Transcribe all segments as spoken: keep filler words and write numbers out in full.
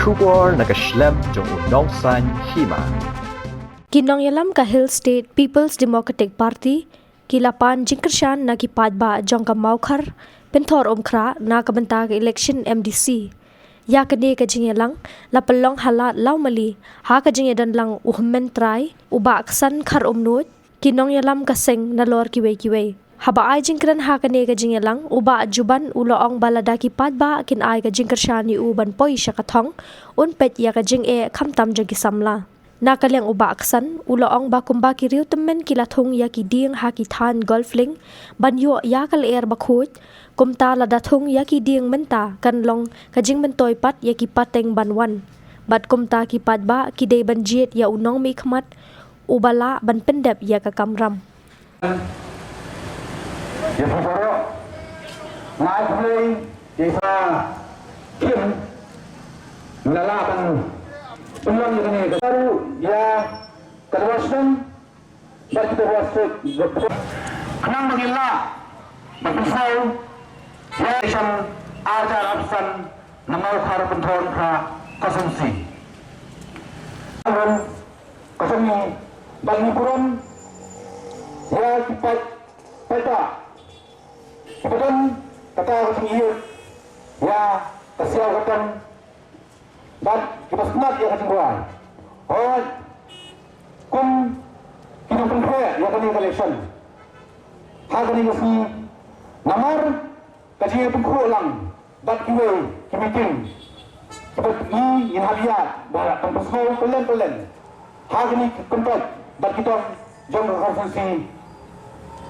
Khubor na ka shlem jong u nongsan hima. Ki nongïalam ka Hill State People's Democratic Party ki la pan jingkyrshan na ki paidbah jong ka Mawkhar Pynthorumkhrah na ka bynta ka election M D C. Ïa kane ka jingïalang la pynlong ha Lad Lawmali ha ka jingïadon lang u hynmen trai u Bah Ksan Kharumnuid, ki nongïalam ka seng nalor kiwei kiwei. Haba ai jingkren ha kane ka jingïalang, u Bah Juban u la ong ba lada ki paidbah kin ai ka jingkyrshan ïa u ban poi sha ka thong, un peit ïa ka jingeh khamtam jong ki samla. Na ka liang u Bah Ksan u la ong ba kumba ki riew tymmen ki la thung ïa ki dieng ha ki thaiñ golf link ban ïoh ïa ka lyer bakhuid, kumta lada thung ïa ki dieng mynta kan long ka jingmyntoi pat ïa ki pateng ban wan. Bad kumta ki paidbah ki dei ban jied ïa u nongmihkhmat uba lah ban pyndep ïa ka kamram. Ïa phi baroh, nga ai khublei ïa i Sa Kim, nga la ban pynlong ïa kane ka baru ïa ka dawai sdang bad kita ruh sdang. Khnang ba ngin lah ban pynsngew ïa election ar hajar arphew san na Mawkhar Pynthorumkhrah constituency. Ka jong ngi, ba ngi burom ïa ki paid, paidbah kiba don kata ka jingïeit ïa ka siaw ka tam bad kiba sngap ïa ka jingrwai. Hooid, kum ki nongpynpheh ïa kane ka election ha kane ka sngi, namar ka jingïapynkhuh lang bad kiwei ki meeting kiba ngi ngin hap ïa ba ban pynsngew kylleng kylleng ha kine ki kyntoit bad ki dong jong ka constituency.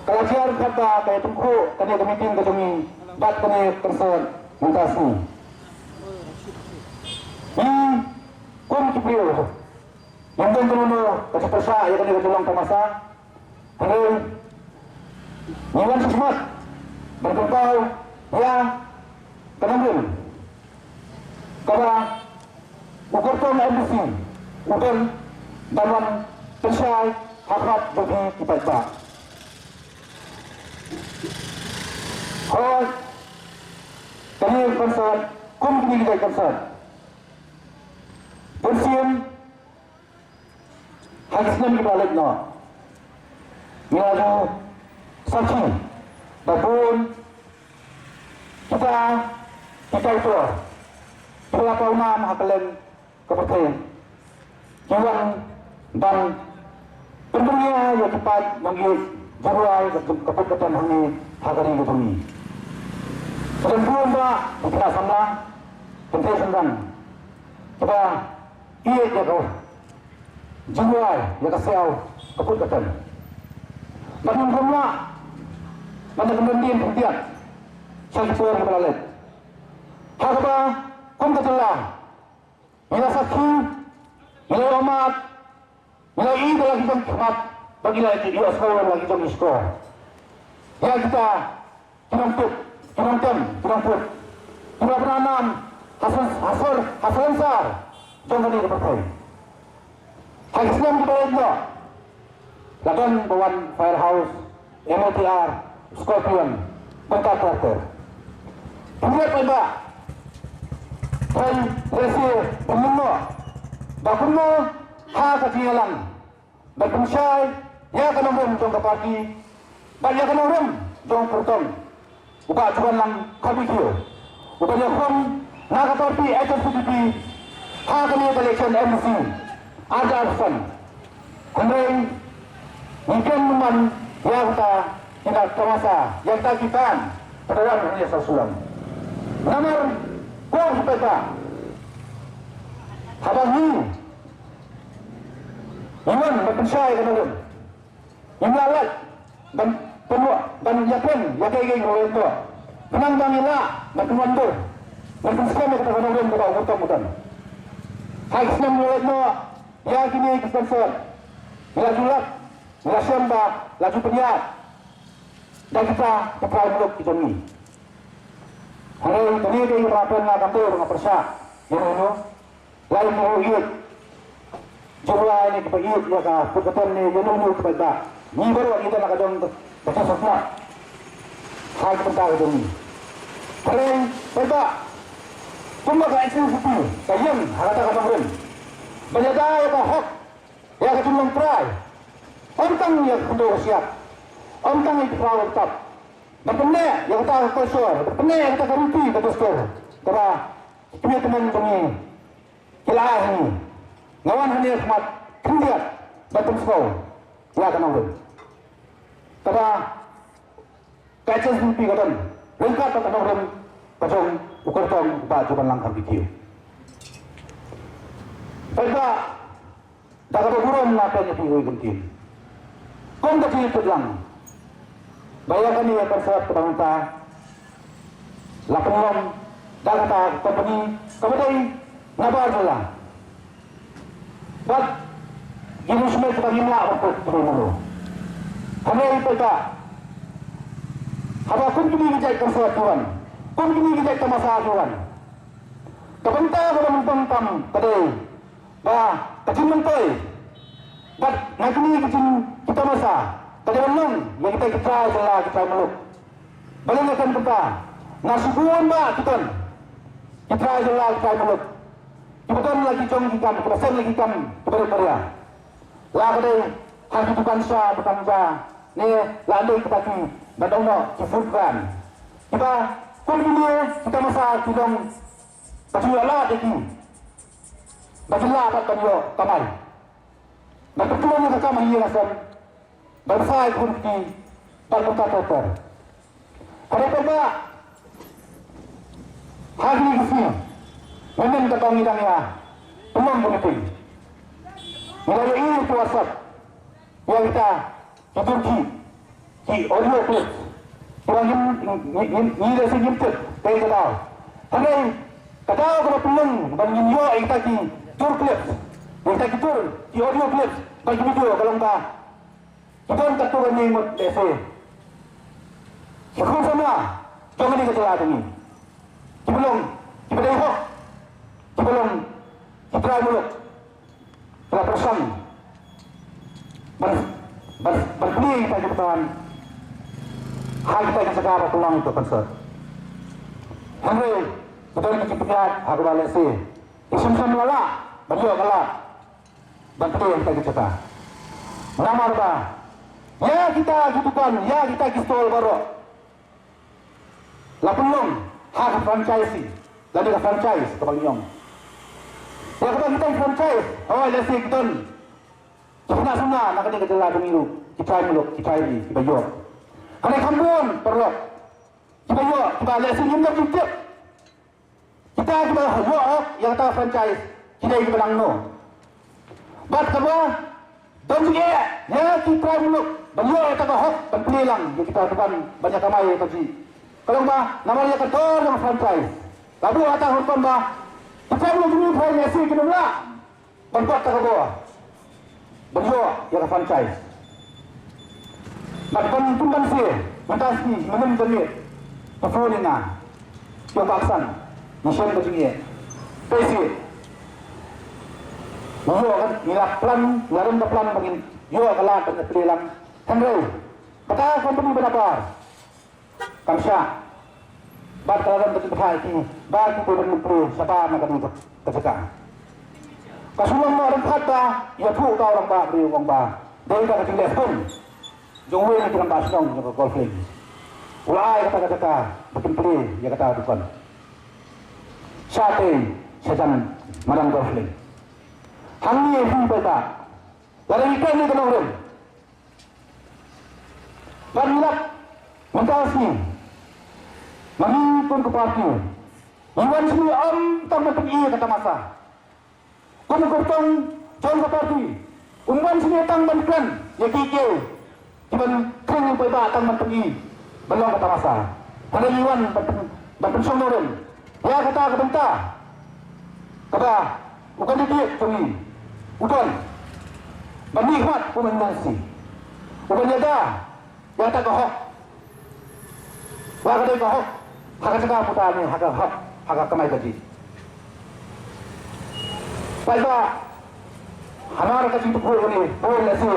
Ka la jia ryngkat ba ka ïapynkhuh kane ka meeting ka jong ngi bad kane ka concert mynta sngi. Ngi kum ki briew, ngim don kano kano ka jingpyrshah ïa kane ka jinglong tamasa. Hynrei ngi wan sha khmat ban pynpaw ïa ka nongrim kaba u kyrtong M D C u don ban wan pynshai ha khmat jong phi ki paidbah. Hooid, kane ka concert, kum kine ki jait concert, bun sien ha ki snem kiba la leit noh, ngi la ju sakhi ba bun kita ki kaitor kiba la pawnam ha kylleng ka pyrthei ki wan ban pynbyrngia ïa ki paid nongïeit jingrwai ka put ka pyrthei hangne ha ka ri ka jong ngi. Ka don bun bah ki khynnah samla, kynthei shynrang kiba ïeit ïa ka jingrwai ïa ka siaw ka put ka tem. Bad ngim lah ban da kynduh dien khyndiat sha ki por kiba la leit. Ha kaba kum ka jylla ngi la sakhi, ngi la ïohmad, ngi la ïohi da la ki jong ki khmat, bad ngi la ïohsngew la ki jong ki shkor ïa kita ki nongtuh, ki nongtem, ki nongput kiba pyndonkam ha sor, ha sor, ha salonsar jong kane ka pyrthei. Ha ki snem kiba la leit noh la don ba wan Firehouse, M L T R, Scorpion, bynta ter ter. Pynïap paidbah, pynïap lehse pynlong noh ba kumno ha ka jingïalang ban pynshai ïa ka nongrim jong ka party bad ïa ka nongrim jong u kyrtong u Bah Jubanlang Kharmikhiu uba ïakhun na ka party H S P D P ha kane ka election M D C ar hajar arphew san. Hynrei ngi khlem bymman ïa kata ki tamasa, ïa kita ki ban kiba wan hangne sha Shillong. Namar ko kita haba ngi ngi wan ban pynshai ka nongrim, ngim lah lait ban pynwah, ban ïapynïap ïa kaei kaei kaba ïeit, khnang ba ngin lah ban pynwandur, ban pynskhem ïa kata ka nongrim kaba u kyrtong u don. Ha ki snem kiba la leit noh ïa kine ki sponsor ngi la ju lap, ngi la shem ba la ju pynïap da kita ki trai muluk ki jong ngi. Hynrei kane kaei kaba nga pynlong, nga kam dei ba nga pyrshah ïa uno uno. Lai ki ruh ïeit jingrwai ne kiba ïeit ïa ka put ka tem ne ïa uno uno u paidbah. Ngi baroh ngi don la ka jong ka jingsngewsih ha ki bynta ka jong ngi. Hynrei paidbah, Kumba ka H A C P ka ïeng ha kata ka nongrim ban ïada ïa ka hok, ïa ka jinglong trai, ym tang ïa ka khyndew ka shyiap, ym tang ïa ka khraw ka tap, ban pynneh ïa kata ka culture, ban pynneh ïa kata ka riti ka dustur kaba ki kmie tymmen jong ngi ki la ai ha ngi. Nga wan hangne ha khmat khyndiat ban pynsngew ïa ka nongrim kaba ka H A C P ka don ryngkat bad ka nongrim ka jong u kyrtong u Bah Jubanlang Kharkitiew. Paidbah, da kaba burom nga pynïaid ïa phi, kum ka jingtip lang ba ïa kane ka concert kaba mynta la pynlong da kata ka company kaba dei na bar jylla. Bad ki nongshmai kiba ngim lah ban kut kiba mano. Hynrei paidbah, haba kum kine ki jait concert ki wan, kum kine ki jait tamasa ki wan, ka bynta kaba nyngkong tam ka dei ba ka jingmyntoi bad na kine ki jing ki tamasa ka dei ban long ïa kita ki trai jylla, ki trai muluk. Balei nga kren kumta? Nga sngewbha ba ki don ki trai jylla, ki trai muluk kiba don la ki jong ki kam, kiba seng la ki kam kiba rit baria. La ka dei ha ki dukan sha, dukan ja, ne la dei kita ki ba don noh ki food van, kiba kum kine ki tamasa ki long ba ki ïoh lad ïa ki, ba ki lah bad ban ïoh kamai, ba ki pynlong ïa ka kam ha ïing ha sem, ban sa ïa ki khun ki kti, ban kumta ter ter. Hynrei paidbah, ha kine ki sngi mynnin kata ngi dang ïa pynlong ka meeting, ngi la ïohi ïa ki WhatsApp ïa kita ki dur khih, ki audio clips kiba ngim, ngim, ngim, ngi lehse ngim tip kaei ka daw. Hynrei ka daw kaba pynlong ba ngin ïoh ïa kita ki dur clips, ïa kita ki dur, ki audio clips bad ki video ka long ba ki don katto katne ngut, lehse ki khun samla jong kane ka jylla jong ngi kiba long, kiba dei hok, kiba long ki trai muluk, ki la pyrshang ban, ban, ban plie ïa kita ki bynta ha kita ki jaka ba pynlong ïa ka concert. Hynrei ki don ki jingpynïaid ha kaba lehse ki shem shem la lah ban ïoh ka lad ban plie ïa kita ki jaka. Namar ba ïa kita ki dukan, ïa kita ki stall baroh la pynlong ha ka franchise, lane ka franchise kaba ngi ong. Ïa kaba kita ki franchise, hooid, lehse ki don ki khynnah samla na kane ka jylla jong ngi ruh, ki trai muluk, ki trai ri kiba ïoh. Hynrei kham bun paralok kiba ïoh kiba lehse ngim don jingtip. Kita kiba ïoh hok ïa kata franchise ki dei kiba dang no. Bad kaba don jingeh ïa ki trai muluk ban ïoh ïa kata ka hok ban plie lang ïa kita dukan ban ïa kamai ïa ka jingim. Ka long ba namar ïa ka dor jong franchise, la buh ïa kata ka hukum ba ki trai muluk jong ngi franchise kim lah ban buh kata ka bor ban ïoh ïa ka franchise. Bad ban pynban seh mynta sngi mynnin ka miet ka phone ïa nga, ïa ka action, ngi shem ka jingeh. Peit seh, ngi ïoh ka, ngi la plan, ngi la rem ka plan ba ngin ïoh ka lad ban plie lang. Hynrei kata ka company ba na par kam shah. Bad ka la don ka jingbatai ki ba ki ban plie shabar na kane ka jaka. Ka shu long noh ryngkat ba ïathuh ka u rangbah briew u ong ba dei da ka jingleh sbun jong uwei na ki rangbah shnong jong ka Golf Link u la ai kata ka jaka ba kin plie ïa kata ka dukan. Shatei shajan madan Golf Link. Hangne hi paidbah, lada ngi kren ïa ka nongrim, ban lap mynta ka sngi, ma ngi kum ka party ngi wan shane ym tang ban pyni ïa ka tamasa. Kum u kyrtong jong ka party um wan shane tang ban kren ïa kiei kiei kiban khring ïa u paidbah, tang ban pyni ban long ka tamasa. Hynrei ngi wan ban pyn, ban pynshong nongrim ïa kata ka bynta kaba u candidate jong ngi u don ban mihkhmat kum u M L C, u ban ïada ïa kata ka hok, la ka dei ka hok ha ka jaka puta ne ha ka hok ha ka kamai kajih. Paidbah, hamar ka jingtip kane, bun lehse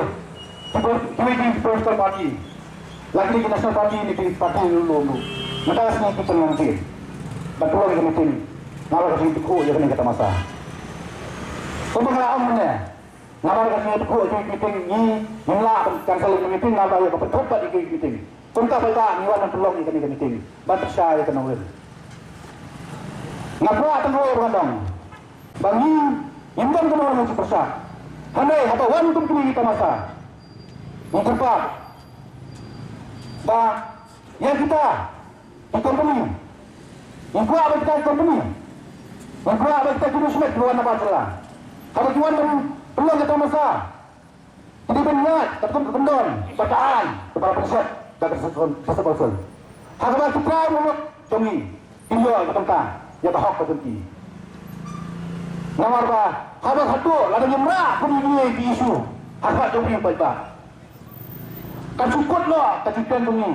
kiwei ki political party, la ki dei ki national party ne ki party lum lum ruh, mynta ka sngi ki pynlong jingeh ban pynlong ka meeting Namar ka jingtip ïa kane ka tamasa. Kumba nga la ong mynne, namar ka jingtip ïa ki meeting ngi, ngim lah ban cancel ïa ki meeting namar ïa ka pynthut bad ïa ki meeting. Kumta paidbah ngi wan ban pynlong ïa kane ka meeting ban pyrshah ïa ka nongrim. Nga kwah tang kawei ba ngan ong ba ngi ngim don kano kano ka jingpyrshah. Hynrei haba wan kum kine ki tamasa, ngi kyrpad ba ïa kita ki company. Ngi kwah ba kita ki company, ngi kwah ba kita ki businessman ki wan na bar jylla. Haba ki wan ban pynlong ka tamasa, ki dei ban ïaid katkum ka kyndon ba ka aiñ, ka para pynshong, ka District Council. Ha kaba ki trai molok jong ngi kin ïoh ïa ka bynta ïa ka hok ka jong ki. Namar ba haba khatduh lada ngim rah kum ïa ki issue ha khmat jong ngi paidbah, kan shu kut noh ka jingkren jong ngi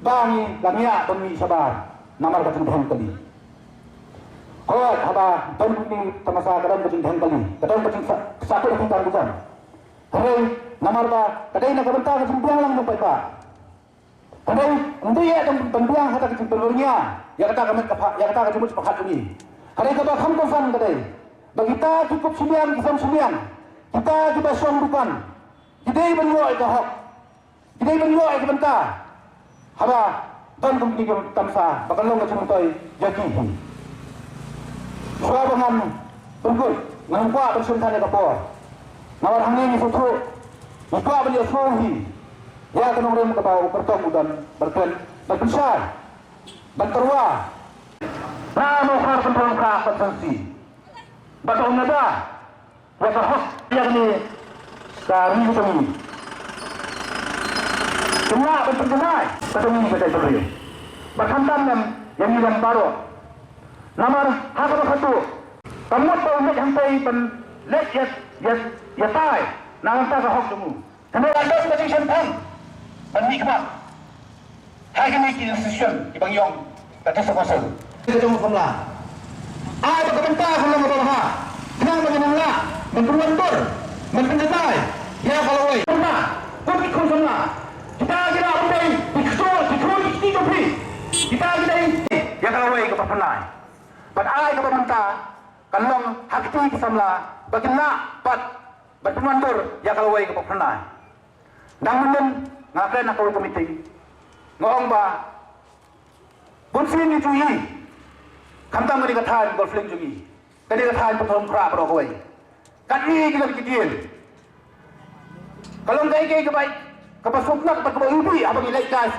ba ngi la ngiah ban mih shabar namar ka jingdheng kali. Hooid, haba don kum kine ki tamasa ka don ka jingdheng kali, ka don ka jingsa-, sakut ha ki tang ki jam. Hynrei namar ba ka dei na ka bynta ka jingbiang lang jong paidbah. Hynrei ym dei ïa ka ban biang ha kata ka jingpynlong ïa, ïa kata ka met ka phad, ïa kata ka jingmut jingpyrkhat jong ngi. Hynrei kaba kham kongsan ka dei ba kita ki kup shiliang, ki sem shiliang, kita kiba shong dukan, ki dei ban ïoh ïa ka hok. Ki dei ban ïoh ïa ka bynta haba don kum kine ki tamasa ba kan long ka jingmyntoi ïa ki hi. Shuwa ba ngan pynkut, ngam kwah ban shim than ïa ka por. Namar hangne ngi sngewthuh, ngi kwah ban ïasngew hi ïa ka nongrim kaba u kyrtong u don ban kren, ban pynshai, ban tyrwa na Mawkhar Pynthorumkhrah Constituency. Bad ong nada ïa ka hok ïa kane ka ri ka jong ngi. Kynnoh ban pynjanai ka jong ngi ka jaitbynriew. Bad khamtam lem ïa ngi lem baroh. Namar ha kaba khatduh ka mut ba u leit hangtei ban leit ïa, ïa, ïatai na ka bynta ka hok jong u. Hynrei la don ka jingshemphang ban mihkhmat ha kine ki institution kiba ngi ong ka District Council. Ka jong u samla, ai ba ka bynta ka long kaba bha khnang ba ngin nang lah ban pynwandur, ban pynjanai ïa ka lawei. Samla, kum ki khun samla, kita ki la ym dei ki kjor, ki kjor ki kti jong phi. Kita ki dei ïa ka lawei kaba pynlait. Bad ai kaba mynta kan long ha kti ki samla ba kin lah pat ban pynwandur ïa ka lawei kaba pynlait. Dang mynnin nga kren ha kawei ka meeting, nga ong ba bun sien ngi ju ïohi, khamtam kane ka thaiñ Golf Link jong ngi, kane ka thaiñ Pynthorumkhrah baroh kawei, kat ïohi ki lem ki dieng. Ka long kaei kaei kaba, kaba sngewtynnat bad kaba iwbih haba ngi leit kai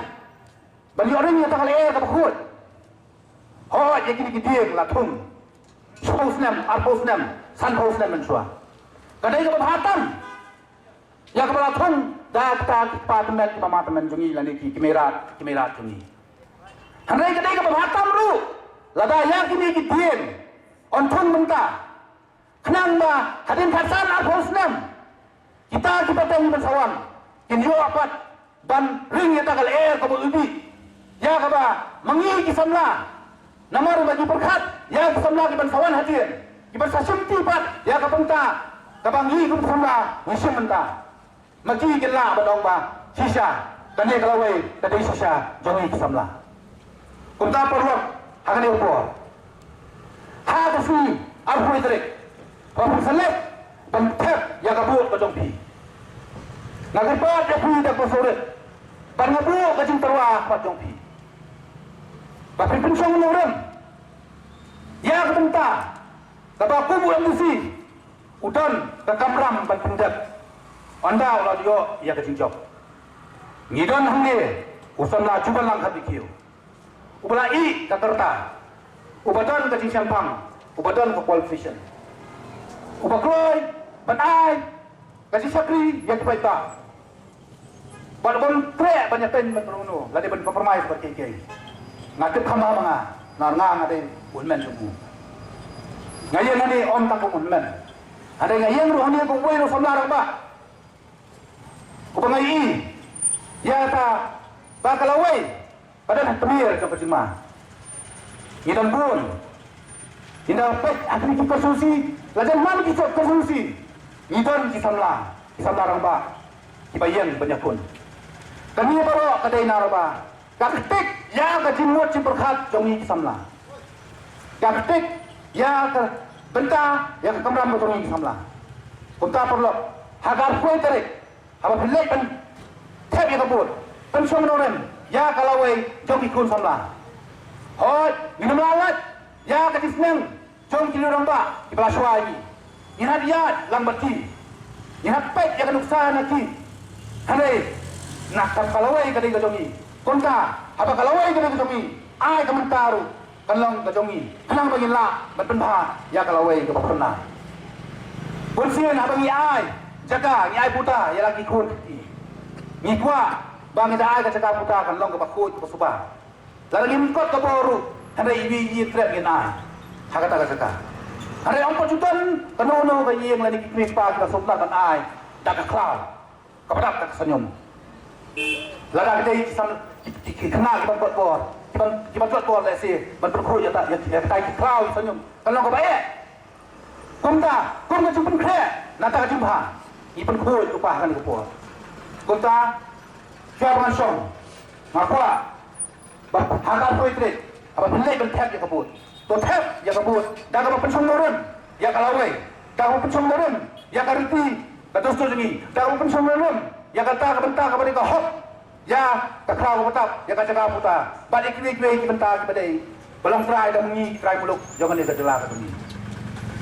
ban ïoh ring ïa kata ka lyer kaba khuid. Hooid, ïa kine ki dieng la thung shiphew snem, arphew snem, sanphew snem mynshuwa. Ka dei kaba bha tam ïa kaba la thung da kita ki kpa tymmen ki mama tymmen jong ngi lane ki, ki mei rat, ki mei rat jong ngi. Hynrei ka dei kaba bha tam ruh lada ïa kine ki dieng yn thung mynta, khnang ba hadien khatsan arphew snem kita ki pateng ban sa wan kin ïoh pat ban ring ïa kata ka lyer kaba iwbih, ïa kaba ma ngi ki samla. Namar ba ngi pyrkhat ïa ki samla kiban sa wan hadien, kiban sa shimti pat ïa ka bynta kaba ngi kum ki samla ngi shim mynta. Ma ki kin lah ban ong ba shisha kane ka lawei ka dei shisha jong ngi ki samla. Kumta paralok, ha kane ka por, ha ka sngi arphew tarik, ba phin sa leit ban thep ïa ka vote ka jong phi, nga kyrpad ïa phi da kaba sngewrit ban ïa buh ka jingtyrwa ha khmat jong phi ba phin pynshong nongrim ïa ka bynta kaba kum u M D C u don ka kamram ban pyndep ynda u la ïoh ïa ka jingjop. Ngi don hangne u samla Jubanlang Kharlingkhiew, uba la ïeh ka rta, uba don ka jingshemphang, uba don ka qualification, uba kloi ban ai ka jingshakri ïa ki paidbah. Bad ban treh ban ïateng bad uno uno lane ban compromise bad kiei kiei. Nga tip kham bha ma nga, nga, nga, nga dei u hynmen jong u. Nga ïeng hangne ym tang kum u hynmen, hynrei nga ïeng ruh hangne kum uwei na u samla rangbah uba nga ïohi ïa kata ba ka lawei ka don ha tmier jong ka jingma. Ngi don bun, ngi don peit ha kine ki constituency, la jan man ki constituency ngi don ki samla, ki samla rangbah kiba ïeng ban ïakhun. Kane baroh ka dei namar ba ka ktik ïa ka jingmut jingpyrkhat jong ngi ki samla. Ka ktik ïa ka bynta ïa ka kamram ka jong ngi ki samla. Kumta paralok, ha ka arphew tarik, haba phi leit ban thep ïa ka vote, pynshong nongrim ïa ka lawei jong ki khun samla. Hooid, ngin ym lah lait ïa ka jingsneng jong ki rangbah kiba la shuwa ïa ngi. Ngin hap ïaid lang bad ki, ngin hap peit ïa ka nuksa na ki. Hynrei na ka, ka lawei ka dei ka jong ngi. Kumta haba ka lawei ka dei ka jong ngi, ai ka mynta ruh kan long ka jong ngi, khnang ba ngin lah ban pynbha ïa ka lawei kaba pynbha. Bunsien haba ngi ai jaka, ngi ai puta ïa la ki khun ki kti, ngi kwah ba ngi da ai ka jaka puta kan long kaba khuid kaba suba. Lada ngim kot ka bor ruh, hynrei iwei i trep ngin ai ha kata ka jaka. Hynrei ym pat ju don kano kano ka ïing lane ki kmie kpa kiba sngewtynnat ban ai da ka khlaw kaba dap da ka sanium. Lada ki dei ki sam, ki, ki, ki khynnah kiban kot bor, kiban, kiban kot bor lehse ban pynkhuid ïa ta, ïa, ïa kita ki khlaw ki sanium, kan long kaba eh. Kumta kum ka jingpynkhreh na kata ka jingbha, ngi pynkhuid lypa ha kane ka por. Kumta shuwa ba ngan shong, nga kwah ba ha ka arphew tarik, haba phi leit ban thep ïa ka vote, to thep ïa ka vote da kaba pynshong nongrim ïa ka lawei, da kaba pynshong nongrim ïa ka riti ka dustur jong ngi, da kaba pynshong nongrim ïa kata ka bynta kaba dei ka hok, ïa ka khlaw kaba tap, ïa ka jaka puta bad ïa kiwei kiwei ki bynta kiba dei ba long trai da ma ngi ki trai muluk jong kane ka jylla ka jong ngi.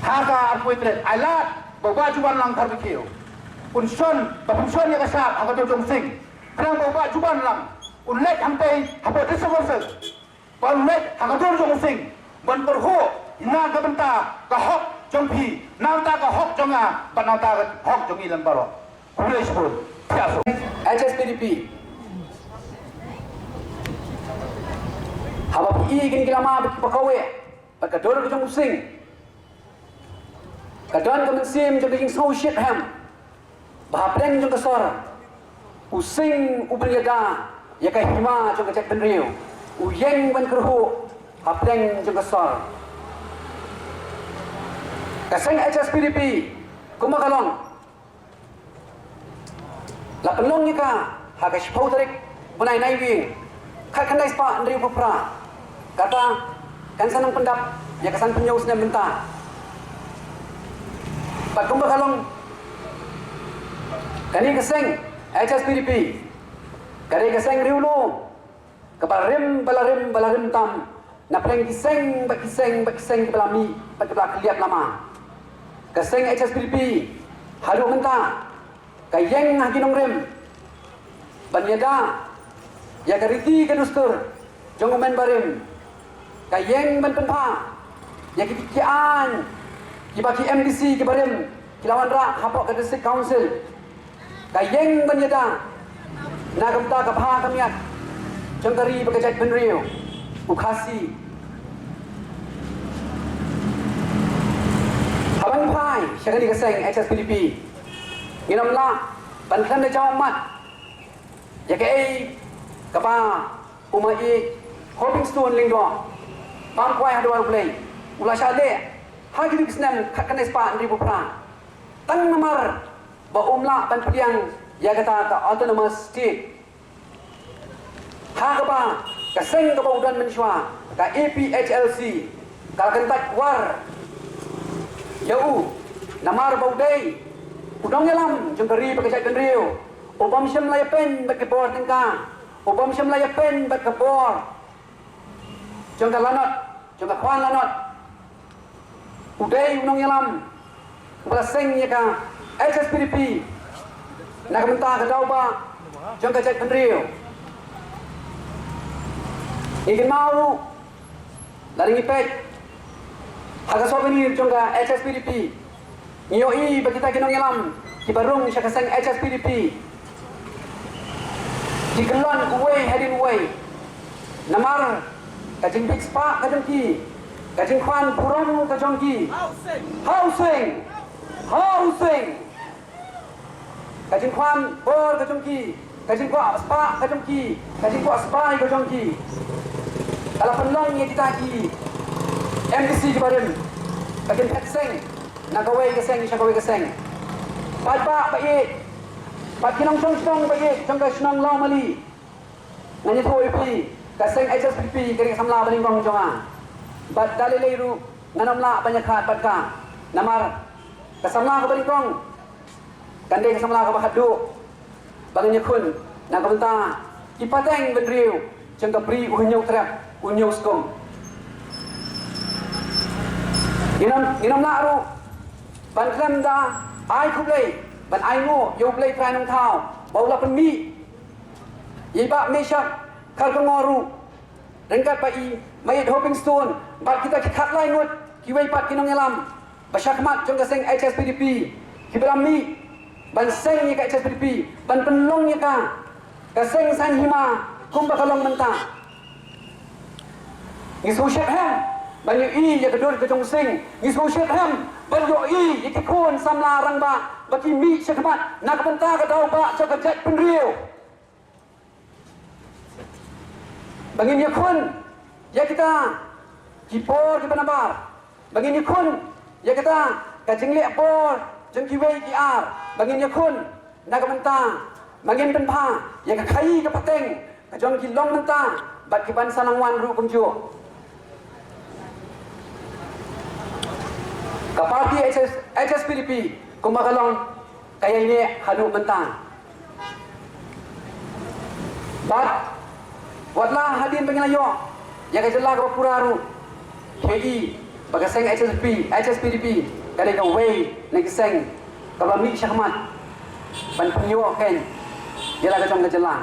Ha ka arphew tarik, ai lad ba u Bah Jubanlang Kharwikhyiew un shon, ba pynshon ïa ka shap ha ka dur jong u Sing, khnang ba u Bah Jubanlang un leit hangtei hapoh District Council, ban leit ha ka dur jong u Sing ban kyrhuh na ka bynta ka hok jong phi, na ka bynta ka hok jong nga bad na ka bynta ka hok jong ngi lem baroh. Khublei shibun. Thiah suk. H S P D P, haba phi i kine ki lama bad kiba kaweh bad ka dur ka jong u Sing, ka don ka mynsiem jong ka jingsngewshitrhem ba hapdeng jong ka sor u Sing u pynïada ïa ka hima jong ka jaitbynriew, u ïeng ban kyrhuh hapdeng jong ka sor. Ka seng H S P D P kumba ka long la pynlong ïa ka ha ka shiphew tarik bnai Naiwieng, khatkhyndai spah hynriewphew phra. Kata kan sa nang pyndap ïa ka sanphew snem mynta. Bad kumba ka long, kane ka seng H S P D P ka dei ka seng riewlum kaba rim ba la rim ba la rim tam na pdeng ki seng bad ki seng bad ki seng kiba la mih bad kiba la kylliat lama. Ka seng H S P D P haduh mynta ka ïeng ha ki nongrim ban ïada ïa ka riti ka dustur jong u men barim. Ka ïeng ban pynbha ïa ki, ki aiñ kiba ki M D C kiba rim ki la wanrah hapoh ka District Council. Ka ïeng ban ïada na ka bynta ka bha ka miat jong ka ri bad ka jaitbynriew u Khasi. Haba ngi phai sha kane ka seng H S P D P, ngin ym lah ban khlem da jaw ummat ïa kaei kaba u ma i Hopingstone Lyngdoh, Pamkwai Hardware Blei, u la shah leh ha kine ki snem khatkhyndai spah hynriewphew phra, tang namar ba um lah ban pdiang ïa kata ka Autonomous State. Ha kaba ka seng kaba u don mynshuwa, ka A P H L C, ka la kyntait war ïa u namar ba u dei u nongïalam jong ka ri bad ka jaitbynriew, u bym shym la ïapeiñ bad ka bor tyngka, u bym shym la ïapeiñ bad ka bor jong ka lanot, jong ka khwan lanot. U dei u nongïalam uba la seng ïa ka H S P D P na ka bynta ka daw ba jong ka jaitbynriew. Ngi kynmaw ruh, lada ngi peit ha ka sohkynir jong ka H S P D P, ngi ïohi ba kita ki nongïalam kiba rung sha ka seng H S P D P ki kyllon uwei hadien uwei namar ka jingbit spah ka jong ki, ka jingkhwan burom ka jong ki. Housing! Housing! Ka jingkhwan bor ka jong ki, ka jingkwah spah ka jong ki, ka jingkwah spah ka jong ki, ka la pynlong ïa kita ki M D C kiba rim ba kin phet seng na kawei ka seng sha kawei ka seng. Paidbah ba ïeit, bad ki nongshong shnong ba ïeit jong ka shnong Lawmali, ngan ïathuh ïa phi, ka seng H S P D P ka dei ka samla banyngkong jong nga. Bad da lei lei ruh Ngan ym lah ban ïakhlad bad ka. Namar ka samla kaba nyngkong kan dei ka samla kaba khatduh ba ngin ïakhun na ka bynta ki pateng bynriew jong ka Bri U Hynñiewtrep U Hynñiewskum. Ngin ym, ngin ym lah ruh ban khlem da ai khublei, ban ai nguh ïa U Blei Trai Nongthaw ba u la pynmih ïa i Bah Meshak Kharkongor ruh ryngkat bad i Maieit Hopingstone bad kita ki khatlai ngut kiwei pat ki nongïalam ba shakhmat jong ka seng H S P D P kiba la mih ban seng ïa ka H S P D P, ban pynlong ïa ka ka seng saiñ hima kumba ka long mynta. Ngi sngewsih hem ban ïohi ïa ka dur ka jong seng, ngi sngewsih hem ban ïohi ïa ki khun samla rangbah ba ki mih shakhmat na ka bynta ka daw ba jong ka jaitbynriew. Ba ngin ïakhun ïa kita ki por kiba nabar, ba ngin ïakhun ïa kita ka jingleh bor jong kiwei ki ar, ba ngin ïakhun na ka bynta ba ngin pynbha ïa ka khaïi ka pateng ka jong ki long mynta bad ki ban sa nang wan ruh kumjuh. Ka party H S, H S P D P kumba ka long ka ïaineh haduh mynta. Bad watla hadien ba ngi la ïoh ïa ka jylla kaba pura ruh, phi i ba ka seng H S P, H S P D P ka dei kawei na ki seng kaba mih shakhmat ban pynïoh kein ïa la ka jong ka jylla.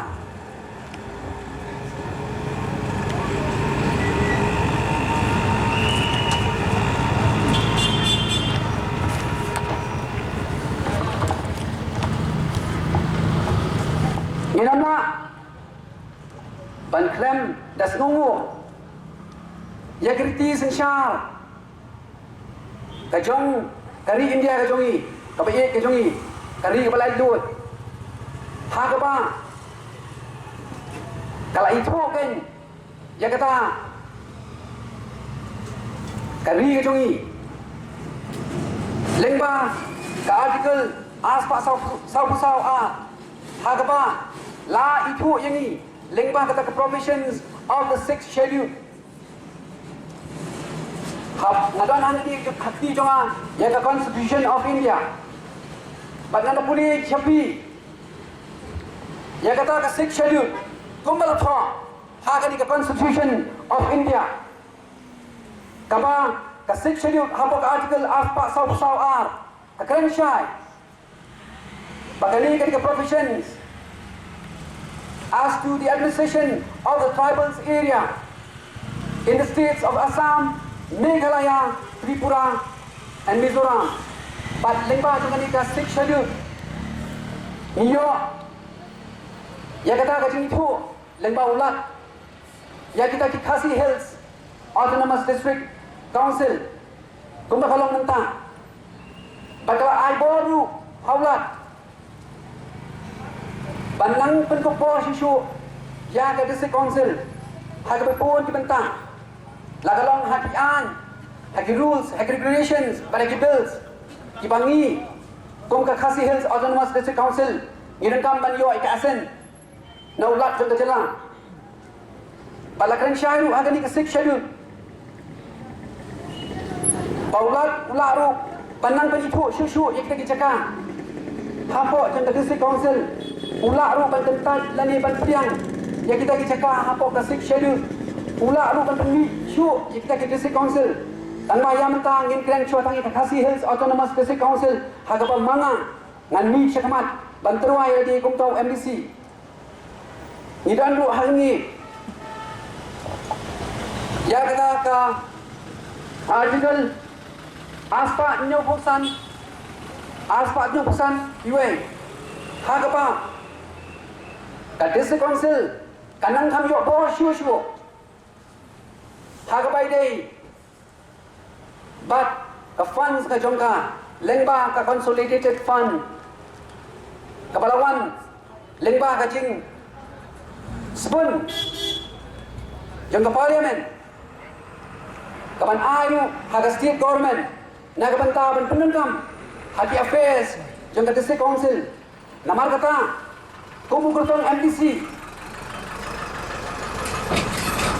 Ngin ym lah ban khlem da sngewnguh ïa ka riti synshar ka jong ka ri India ka jong ngi, kaba ïeit ka jong ngi, ka ri kaba laitluid, ha kaba ka la ithuh kein ïa kata ka ri ka jong ngi lyngba ka Article arspah sawphew saw A, ha kaba la ithuh ïa ngi lyngba kata ka provisions of the Sixth Schedule. Hap nga don hangne ha kti jong nga ïa ka Constitution of India. Bad nga da pule ïa phi ïa kata ka Sixth Schedule kumba la thoh ha kane ka Constitution of India. Kaba ka Sixth Schedule hapoh ka Article arspah sawphew saw A ka kren shai ba kane ka dei ka provisions as to the administration of the tribals area in the states of Assam, Meghalaya, Tripura and Mizoram. Bad lyngba jong kane ka Sixth Schedule ngi ïoh ïa kata ka jingithuh lyngba u Lat ïa kita ki Khasi Hills Autonomous District Council kumba ka long mynta. Bad ka la ai bor ruh ha u Lat ban nang pynkup bor shuh shuh ïa ka District Council ha kaba bun ki bynta, la ka long ha ki aiñ, ha ki rules, ha ki regulations bad ha ki bills kiba ngi kum ka Khasi Hills Autonomous District Council ngi donkam ban ïoh ïa ka assent na u Lat jong ka jylla. Bad la kren shai ruh ha kane ka Sixth Schedule ba u Lat u lah ruh ban nang pynithuh shuh shuh ïa kita ki jaka hapoh jong ka District Council. U lah ruh ban kyntait lane ban pdiang ïa kita ki jaka hapoh ka Sixth Schedule. U lah ruh ban pynmih shuh ïa kita ki District Council. Tangba ïa mynta ngin kren shuwa tang ïa ka Khasi Hills Autonomous District Council ha kaba ma nga ngan mih shakhmat ban tyrwa ïa lade kumta u M D C. Ngi don ruh hangne ïa kata ka Article arspah hynñiewphew san, arspah hynñiewphew san iwei, ha kaba ka District Council ka nang kham ïoh bor shuh shuh ha kaba ïadei bad ka funds ka jong ka lyngba ka Consolidated Fund kaba la wan lyngba ka jingsbun jong ka Parliament, kaban ai ruh ha ka State Government na ka bynta ban pyndonkam ha ki affairs jong ka District Council. Namar kata, kum u kyrtong M D C,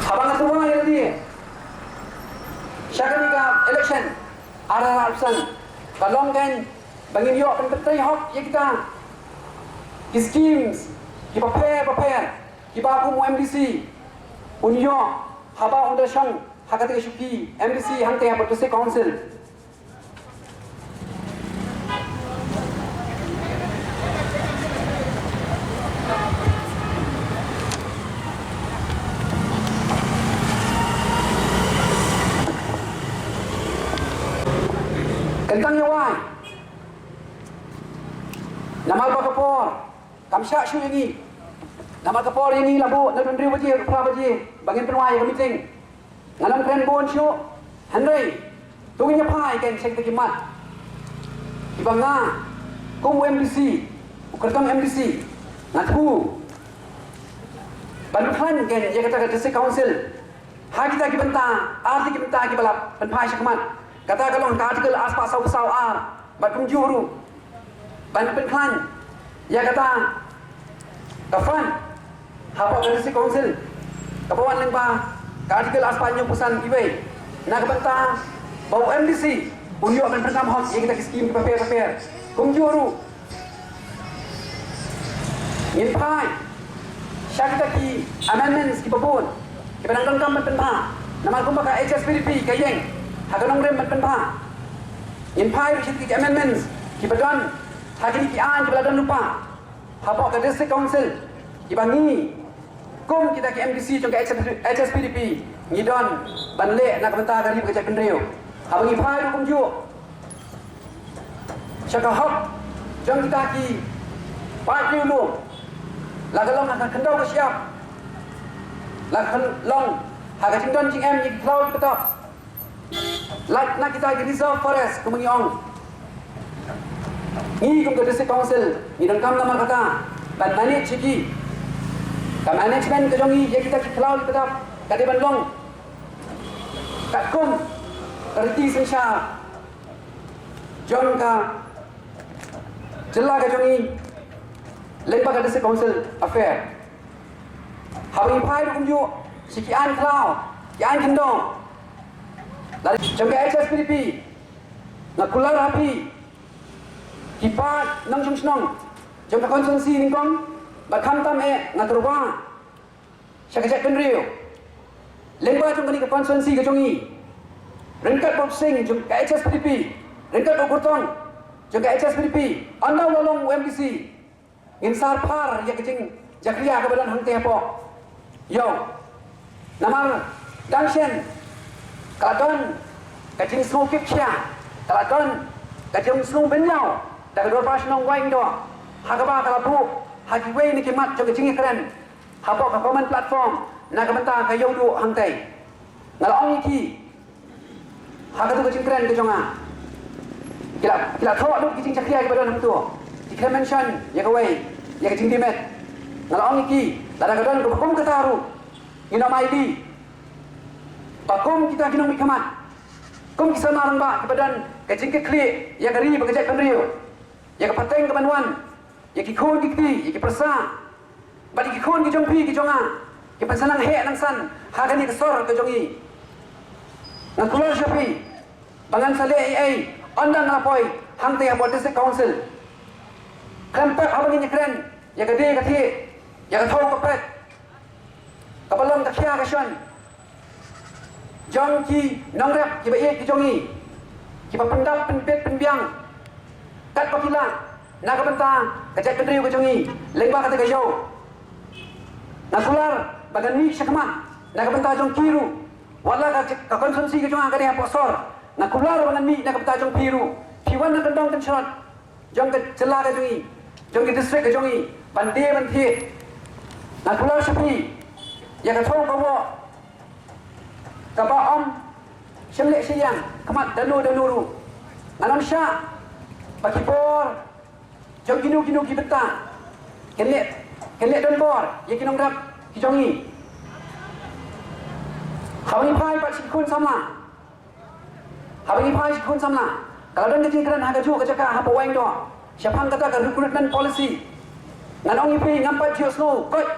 haba nga tyrwa ïa lade Ïa kane ka election ar hajar arphew san ka long kan ba ngin ïoh ban pyntrei hok ïa kita ki schemes kiba pher bapher kiba kum u M D C un ïoh haba un da shong ha kata ka shuki M D C hangta ha District Council. Kyntang ïa wai. Namar ba ka por kam shah shuh ïa ngi. Namar ka por ïa ngi la buh naduh hynriew baje, phra baje ba ngin pynwai ïa ka meeting. Nga lam kren bun shuh, hynrei to ngin ïa phai kan sha kita ki mat kiba nga kum u M D C, u kyrtong M D C, nga thmu ban khlaiñ kan ïa kata ka District Council ha kita ki bynta, ar tylli ki bynta kiba la pynphai shakhmat. Kata ka long ka Article arspah sawphew saw ar bad kumjuh ruh ban pynkhlaiñ ïa kata ka fund hapoh ka District Council kaba wan lyngba ka Article arspah hynñiewphew san iwei na ka bynta ba u M D C un ïoh ban pynkam hok ïa kita ki skim kiba pher bapher. Kumjuh ruh ngin phai sha kita ki amendments kiba bun kiba dang donkam ban pynbha namar kumba ka H S P D P ka ïeng ha ka nongrim ban pynbha. Ngin phai ruh sha kita ki amendments kiba don ha kine ki aiñ kiba la don lypa hapoh ka District Council kiba ngi kum kita ki M D C jong ka H S P D P ngi don ban leh na ka bynta ka ri bad ka jaitbynriew. Haba ngi phai ruh kumjuh sha ka hok jong kita ki paid riewlum, la ka long ha ka khyndew ka shyiap, la ka long ha ka jingdon jingem ïa ki khlaw ki patap, lait na kita ki reserve forest kumba ngi ong. Ngi kum ka District Council ngi donkam namar kata ban manage ïa ki. Ka management ka jong ngi ïa kita ki khlaw ki patap ka dei ban long katkum ka riti synshar jong ka jylla ka jong ngi lyngba ka District Council Affair. Haba ngi phai ruh kumjuh sha ki aiñ khlaw, ki aiñ khyndew, la jong ka H S P D P, nga kular ha phi ki paid nongshong shnong jong ka constituency nyngkong bad khamtam eh nga tyrwa sha ka jaitbynriew lyngba jong kane ka constituency ka jong ngi. Ryngkat bad u Sing jong ka H S P D P, ryngkat bad u Kyrtong jong ka H S P D P, ynda u la long u M D C ngin sar phar ïa ka jingjakhlia kaba don hangtei hapoh ïew. Namar dang shen ka la don ka jingsngewkhia, ka la don ka jingsngewbynñiaw da ka dorbar shnong Wahingdoh ha kaba ka la buh ha kiwei na ki mat jong ka jingïakren hapoh ka common platform na ka bynta ka ïewduh hangtei. Nga la ong ïa ki ha katu ka jingkren ka jong nga, ki la, ki la thoh lut ki jingjakhlia kiba don hangtu, ki khlem mention ïa kawei ïa ka jingdie met. Nga la ong ïa ki, lada ka don kaba kum kata ruh ngin ym aiti. Ba kum kita ki nongmihkhmat, kum ki samla rangbah kiba don ka jingkitkhlieh ïa ka ri bad ka jaitbynriew, ïa ka pateng kaban wan, ïa ki khun ki kti, ïa ki pyrsa bad ïa ki khun ki jong phi ki jong nga, ki pynsanang heh nangsan ha kane ka sor ka jong ngi. Nga kular sha phi ba ngan sa leh ei ei ynda nga la poi hangtei hapoh District Council. Khlem pep haba ngin ïakren ïa ka die ka thiah, ïa ka thew ka pet, kaba long ka khia ka shon jong ki nongrep kiba ïeit ki jong ngi, kiba pyndap pynbit pynbiang katba ki lah na ka bynta ka jaitbynriew ka jong ngi lyngba kata ka ïew. Nga kular ba ngan mih shakhmat na ka bynta jong ki ruh, wat la ka, ka constituency ka jong nga ka dei hapoh sor. Nga kular ba ngan mih na ka bynta jong phi ruh, phi wan na kyndong kynshrot jong ka jylla ka jong ngi, jong ka district ka jong ngi, ban die ban thied. Nga kular sha phi ïa ka thew ka woh kaba ym shym leh shiliang khmat dano dano ruh. Ngan ym shah ba ki bor jong kino kino ki bynta kin leh, kin leh donbor ïa ki nongrep ki jong ngi. Haba ngi phai pat sha ki khun samla, haba ngi phai sha ki khun samla, ka la don ka jingkren ha kajuh ka jaka hapoh Wahingdoh shaphang kata ka recruitment policy. Ngan ong ïa phi, ngam pat ju ïohsngew koit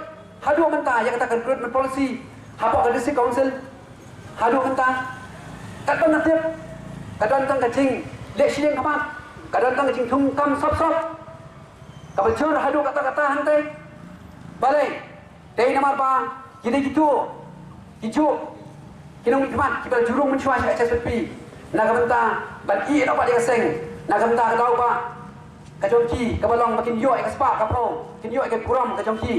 haduh mynta ïa kata ka recruitment policy hapoh ka District Council. Haduh mynta Katba nga tip, ka don tang ka jingleh shiliang khmat, ka don tang ka jingthung kam sop sop, kaba jur haduh katta katta hangtei. Balei? Dei namar ba ki dei kito kijuh ki nongmihkhmat kiba la jurung mynshuwa sha H S P P na ka bynta ban ïeh noh pat ïa ka seng, na ka bynta ka daw ba ka jong ki kaba long ba kin ïoh ïa ka spah ka phew, kin ïoh ïa ka burom ka jong ki,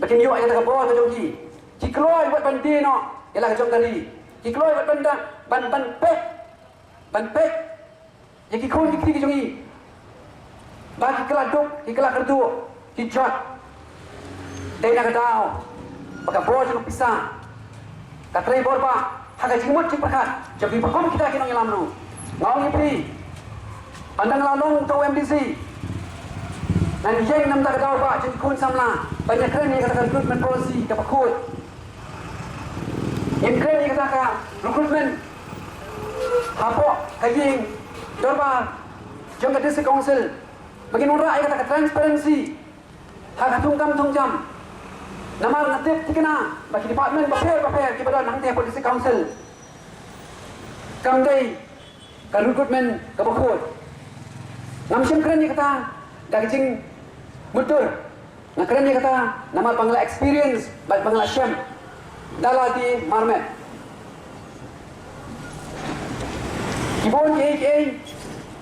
ba kin ïoh ïa kata ka bor ka jong ki. Ki kloi wat ban die noh ïa la ka jong ka ri. Ki kloi wat ban da, ban, ban peit, ban peit ïa ki khun ki kti ki jong ngi ba ki kylla duk, ki kylla kyrduh, ki jot. Dei na ka daw ba ka bor jong ka pisa ka trei bor ba ha ka jingmut jingpyrkhat jong ki ba kum kita ki nongïalam ruh. Nga ong ïa phi, ynda nga la long uta u M D C, ngan ïeng namar ka daw ba jong ki khun samla ban ïakren ïa kata ka recruitment policy kaba khuid. Ngin kren ïa kata ka recruitment hapoh ka ïing dorbar jong ka District Council, ba ngin wanrah ïa kata ka transparency ha ka thungkam thungjam. Namar nga tip thikna ba ki department bapher bapher kiba don hangtei hapoh District Council kam dei ka recruitment kaba khuid. Ngam shym kren ïa kata da ka jingmutdur. Nga kren ïa kata namar ba nga la experience bad ba nga la shem da lade marmet. Ki bun kiei kiei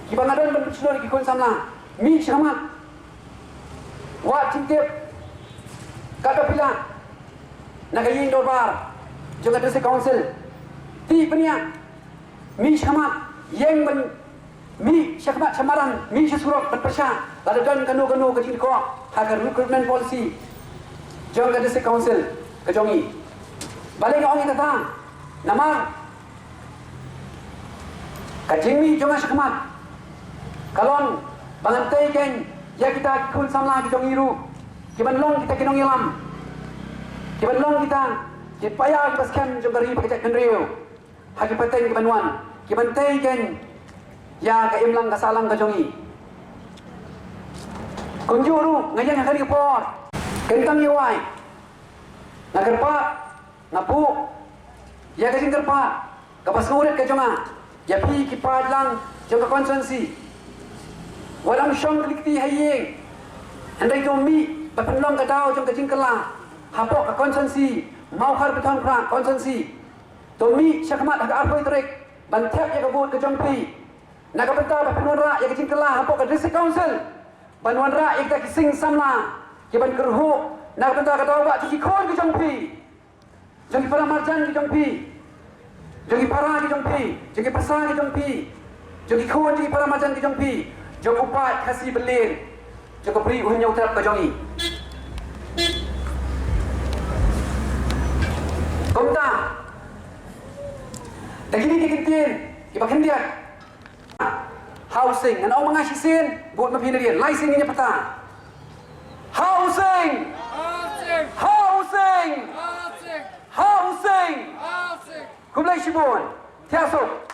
kiba nga don ban pynshlur ïa ki khun samla, mih shakhmat, wad jingtip katba phi lah na ka ïing dorbar jong ka District Council. Tih bniah, mih shakhmat, ïeng ban mih shakhmat sha madan, mih sha surok ban pyrshah lada don kano kano ka jingkhoh ha ka recruitment policy jong ka District Council ka jong ngi. Balei nga ong ïa kata? Namar ka jingmih jong nga shakhmat ka long ba ngan tei keiñ ïa kita ki khun samla ki jong ngi ruh, ki ban long kita ki nongïalam, ki ban long kita ki paidbah kiba skhem jong ka ri bad ka jaitbynriew. Ha ki pateng ki ban wan, ki ban tei keiñ ïa ka imlang ka sahlang ka jong ngi. Kumjuh ruh nga ïeng ha kane ka por, kyntang ïa wai, nga kyrpad, nga buh ïa ka jingkyrpad kaba sngewrit ka jong nga ïa phi ki paidlang jong ka constituency. Wat ym shong kli kti ha ïing, hynrei to mih ban pynlong ka daw jong ka jingkylla hapoh ka constituency Mawkhar Bthonphra constituency. To mih shakhmat ha ka arphew tarik ban thep ïa ka vote ka jong phi na ka bynta ba phin wanrah ïa ka jingkylla hapoh ka District Council, ban wanrah ïa kita ki sing samla ki ban kyrhuh na ka bynta ka daw ba jong ki khun ki jong phi, jong ki para marjan ki jong phi, jong ki para ki jong phi, jong ki pyrsa ki jong phi, jong ki khun jong ki para marjan ki jong phi, jong u paid Khasi Berlin, jong ka Bri u Hynñiewtrep ka jong ngi. Kumta da kine ki kyntien kiba khyndiat, housing, ngan ong ma nga shisien bad ma phi nadien, lai sien ngin ïa pyrta. Housing! Housing! Housing! Khublei shibun. Thiah suk.